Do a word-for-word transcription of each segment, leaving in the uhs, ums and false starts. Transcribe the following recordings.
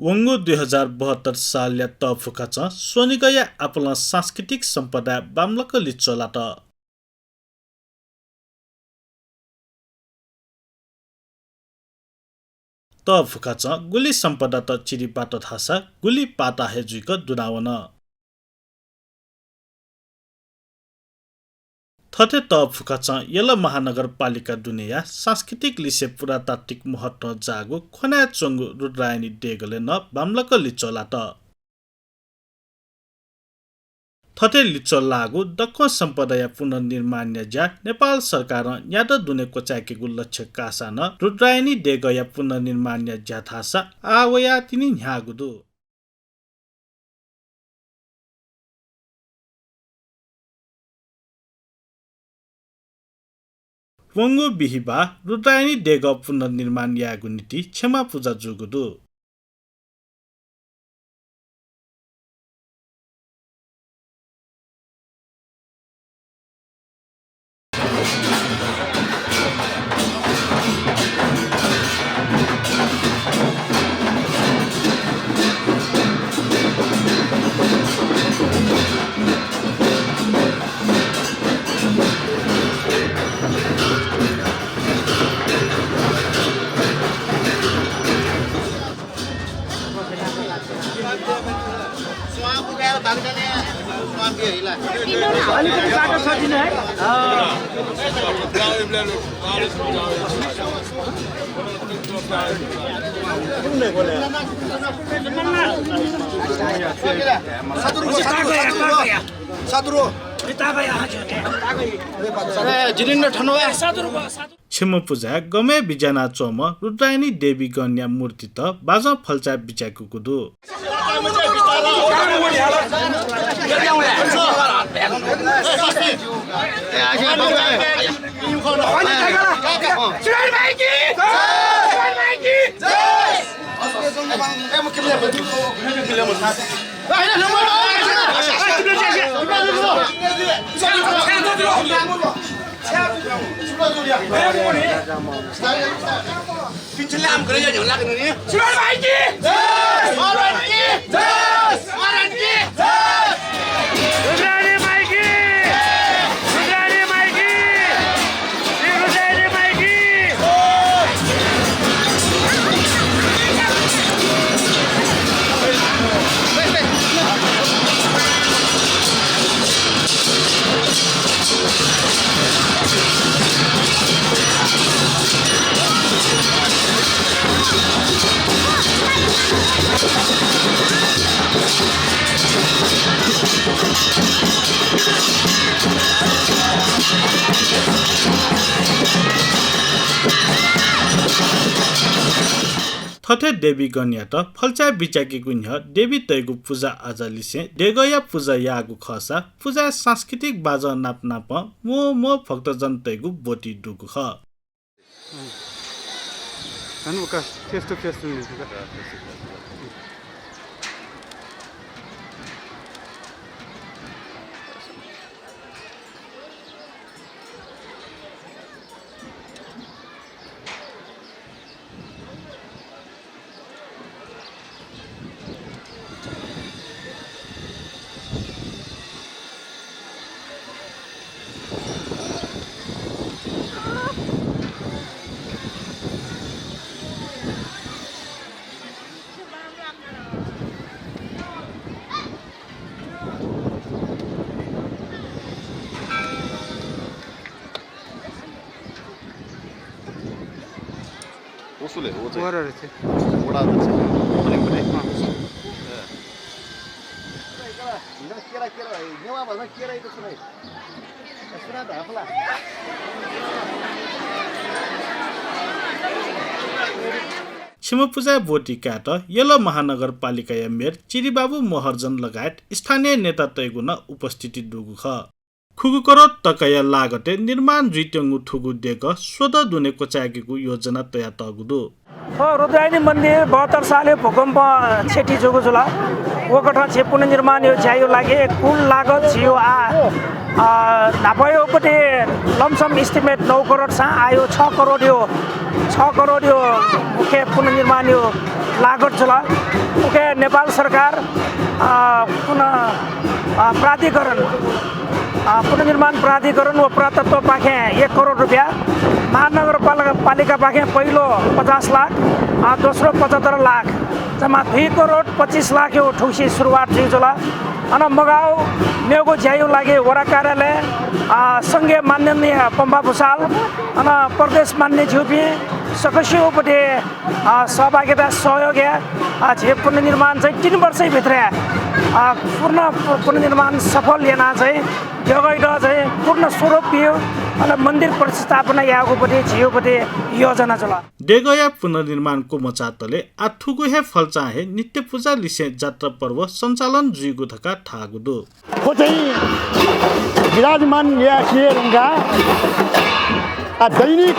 प्वंगू दुई हजार बहत्तर सालया तःफुखाचं स्वनिगःया आपालं सांस्कृतिक सम्पदाय् बांमलाक लिच्वः लात। तःफुखाचं गुलि सम्पदात चिरिपात धाःसा गुलि पाता हे जुइक दुनावन। थथे तःफुखाचं यल महानगरपालिका दुनेया सांस्कृतिक लिसे पुरातात्विक महत्वं जाःगु ख्वनाय् च्वंगु रुद्रायणी देगलय् नं बांमलाक लिच्वः लात। थथे लिच्वः लाःगु दक्व सम्पदाया पुनर्निर्माणया ज्या नेपाल सरकारं न्यादँ दुने क्वचाय्केगु लक्ष्य काःसां नं रुद्रायणी देगःया पुनर्निर्माणया ज्या धाःसा आः वयाः तिनि न्ह्याःगु दु। प्वंगू बिहिबाः रुद्रायणी देगः पुनर्निर्माण यायेगु निंतिं क्षमा पुजा जूगु दु। अलिकति बाटो छोडिदिनु है। ए, जिलिन्द्र थनवा। छम्ह पुजाय् गमय् बिज्यानाच्वंम्ह रुद्रायणी देवीगणया मूर्तित बाजं फल्चाय् बिज्याकूगु दु। थथे देवीगणयात फल्चाय् बिज्याकेगु न्ह्यः देवीतय्गु पुजा आजा लिसें देगःया पुजा याःगु खःसा पुजाय् सांस्कृतिक बाजं नाप नापं म्वः म्वः भक्तजनतय्गु ब्वति दुगु खः। छिमपुजाय् ब्वति कायेत यल महानगरपालिकाया मेयर चिरिबाबु महर्जन लगायत स्थानीय नेतातय्गु नं उपस्थिति दुगु खः। खुगू करोड तकाया लागतय् निर्माण जुइत्यंगु थुगु देगः स्वदँ दुने क्वचाय्केगु योजना तयातःगु दु। थ्व रुद्रायणी मन्दिर बहत्तर सालय् भूकम्प क्षति जूगु जुल। वकथं झी पुनर्निर्माणयो ज्यायो लागि कुल लागत झीयो आः, अ, न्हापायो पति lump sum estimate नौ करोड सां आयो छ करोडयो, छ करोडयो उखे पुनर्निर्माणयो लागत जुल। उखे नेपाल सरकार, अ, पुनः, अ, प्राधिकरण, अ, पुनर्निर्माण प्राधिकरण व पुरातत्वपाखें एक करोड रुपियाँ, महानगरपालिका, पालिकापाखें पहिलो पचास लाख, अ, दोस्रो पचहत्तर लाख, जम्मा दुई करोड पच्चिस लाखयो थुगुसी सुरुवात जुइ जुल। अन मगाउ मेगु ज्यायो लागि वडा कार्यालय, अ, संघीय माननीय पम्बा भुसाल, अन प्रदेश मान्य ज्यूपिं सकसियो पति, अ, सहभागिता सहयोग या, अ, झी पुनर्निर्माण चाहिँ तीन वर्षै भित्र, अ, पूर्ण पु-, पुनर्निर्माण सफल याना चाहिँ देगःयात चाहिँ पूर्ण स्वरूप बियो, अले मन्दिर प्रतिस्थापना याःगु पति झीयो पति योजना जुल। देगःया पुनर्निर्माण क्वमचातले आः थुगु हे फल्चां हे नित्य पूजा लिसें जात्रा पर्व सञ्चालन जुइगु धकाः धाःगु दु। थ्व चाहिँ विराजमान यासें धुंकाः आः दैनिक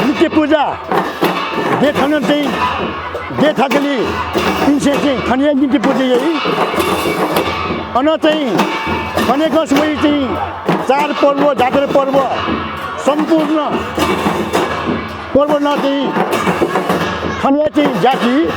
नित्य पूजा देय् थन चाहिँ देय् थाकलि इमिसं चाहिँ थन हे नित्य पूजा याइ। अन चाहिँ थनेकस वइ चाहिँ चाडपर्व, जात्रा पर्व सम्पूर्ण पर्व नं चाहिँ थन हे चाहिँ जाति